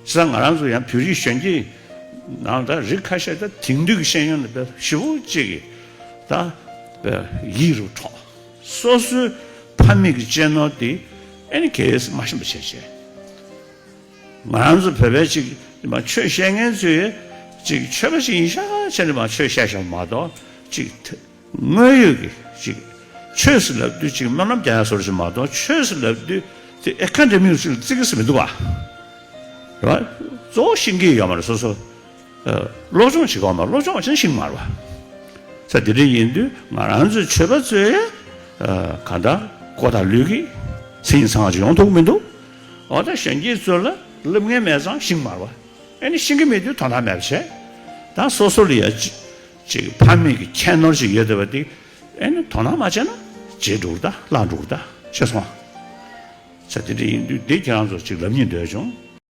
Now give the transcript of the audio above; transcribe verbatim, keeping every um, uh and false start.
བྱས་ཙང་ང་རང་ཚོ་ཡང་བོད་རིགས་གཞོན་སྐྱེས་ནང་ད་རིགས་ཁ་ཤས་ད་དེང་དུས་ཀྱི་ཤེས་ཡོན་ལ་དཔེ་ཞེ་པོ་ཅིག་གི་ད་དཔེ་ཡིད་རུ་འཕྲོག་སོ་སོའི་ཕ་མེས་ཀྱི་གཅེས་ནོར་དེ་ཨེ་ནི་གལ་སྲིད་མ་ཤེས་པ་བྱས་བྱས། ང་རང་ཚོ་བོད་པའི་ཅིག་མ་ཆོས་བཤད་མཁན་ཚོས་ཅིག་ཆོས་པ་ཞིག་ཡིན་ཤག་བྱས་ནས་མ་ཆོས་བཤད་བཞག་མ་གཏོགས་ཅིག་དངོས་ཡོད་ཀྱི་ཅིག་ཆོས་སུ་ལབ་དུས་ཅིག་སྨོན་ལམ་རྒྱག་ཡ་བཟོ་འདྲ་ཞིག་མ་གཏོགས། ཆོས་སུ་ལབ་དུས་དེ་ཨེ་ཁ་འདྲ་མིན་ཅིག་བརྩི་གི་སུ་མི་འདུག་བ། རེད་བ། གཙོ་བོ་ཤེས་ཀྱི་ཡོད་མ་རེད། སོ་སོ་ཨ་སློབ་སྦྱོང་བྱེད་དགོས་མ་རེད། སློབ་སྦྱོང་བྱས་ན་ཤེས་ཀྱི་མ་རེད་བ། ས་དེ་འདྲ་ཡིན་དུས་ང་རང་ཚོའི་ཆོས་པ་ཚོས་ཨ་གང་ལྟར་མགོ་དང་ལུས་ཀྱིས་སེམས་ཚང་ཅིག་ཡོང་ཐུབ་ཀྱི་མི་འདུག་འོ་ད་གཞོན་སྐྱེས་ཚོ་ལ་སློབ་མཁན་མེད་ཙང་ཤེས་ཀྱི་མ་རེད་བ། ཨེ་ནི་ཤེས་ཀྱི་མེད་དུས་དོ་སྣང་མེད་པ་བྱས། ད་སོ་སོ་ལ་ཡ་ཅི་ཅིག་ཕ་མེས་ཀྱི་ཁྱད་ནོར་ཞིག་ཡོད་བསྡད་པ་དེ་ཨེ་ནི་དོ་སྣང་མ་བྱས་ན་བརྗེད་འགྲོ་གི་རེད་ད། བརླག་འགྲོ་གི་རེད་ད། ཤེས་སོང་ང་། ས་དེ་འདྲ་ཡིན་དུས་དེ་ཁྱེད་རང་ཚོར་ཅིག་ལབ་སྙིང་འདོད་བྱུང་།